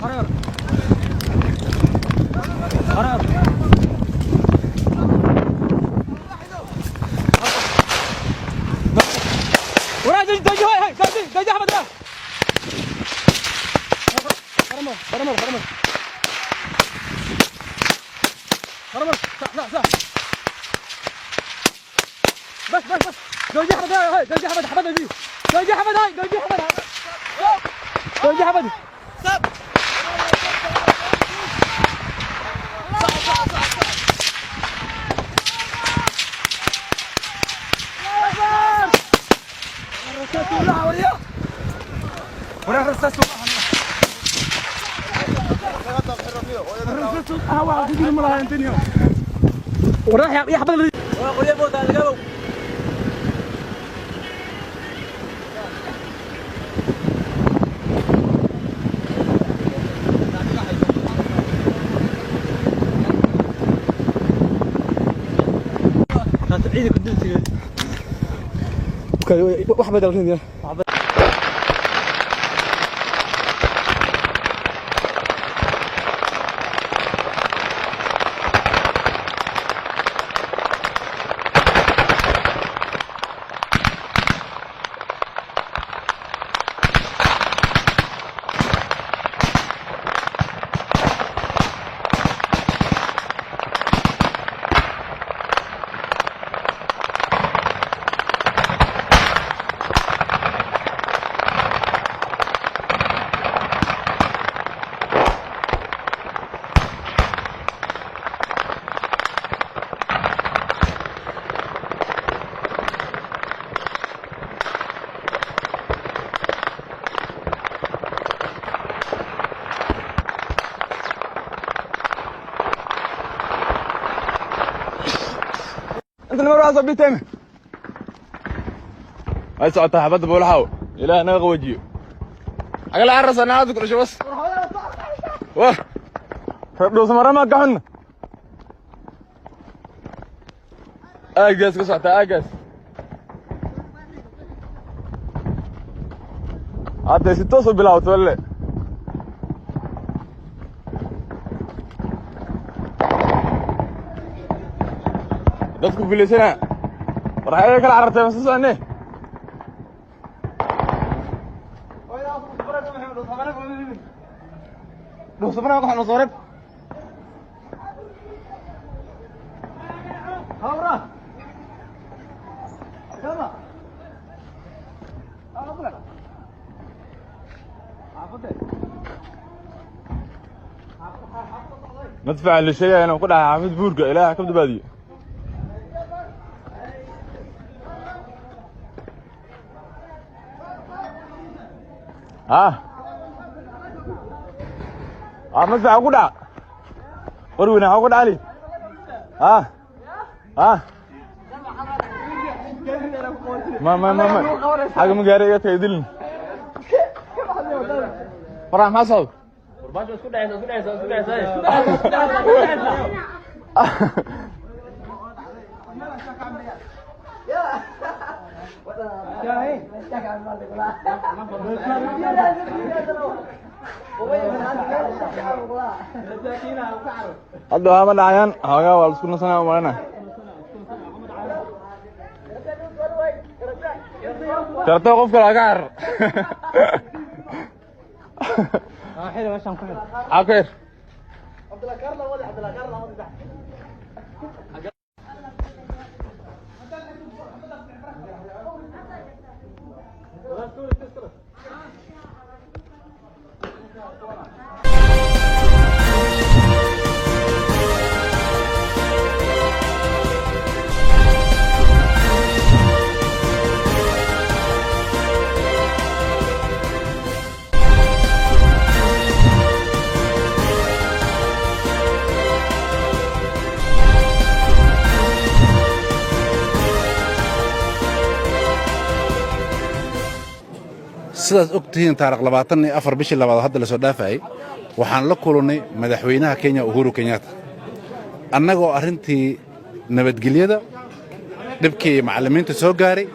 Hore hore hore hore hore. Waraa daji, hay hay, daji daji, Axmed yaa hormar hormar hormar hormar, sax sax sax, bas bas bas, jooji Axmed, hay hay, jooji Axmed, xabad daji, jooji Axmed, hay, jooji Axmed, jooji Axmed. Waraa ya xabad. Wax bedel rindiya. Inta nimar waa bitem way socotaa xabadda buulaxaw. Ilaah naga qawajiyo. Agala carasa naadu ku dhasho bas. Wah, reer Dhuusmarama ka xunna. Aagaas ka socotaa, aagaas hadda si toos u bilaawto walle. Dadku filaysana war xagee kala carartay? Ma soo soconee? Madfaca la sheegaya inuu ku dhacay xaafid Buurka, Ilaah ka badbaadiyo. Ha ha, madfaca ku dhaca war weyne xaa ku dhacali. Ha ha, ma ma ma ma xaga ma gaaray, iga tagay dilin. Farax, maxaa socda? Isku dhacaysa, isku dhacaysa, isku dhacaysa, isku dhacaysa, isku dhacaysa. Hadda waa ma dhacayaan, xoogaa waa la isku nasanaya umalana. Karto qof kale ka carar. Xil meeshaan ku xil. Maxaa ku xir? Sidaad og tihiin, taarikh 24 bishii labaad hadda la soo dhaafayay waxaan la kulannay madaxweynaha Kenya, Uhuru Kenyatta, annagoo arrintii nabadgelyada dhibkii macallimiinta soo gaaray.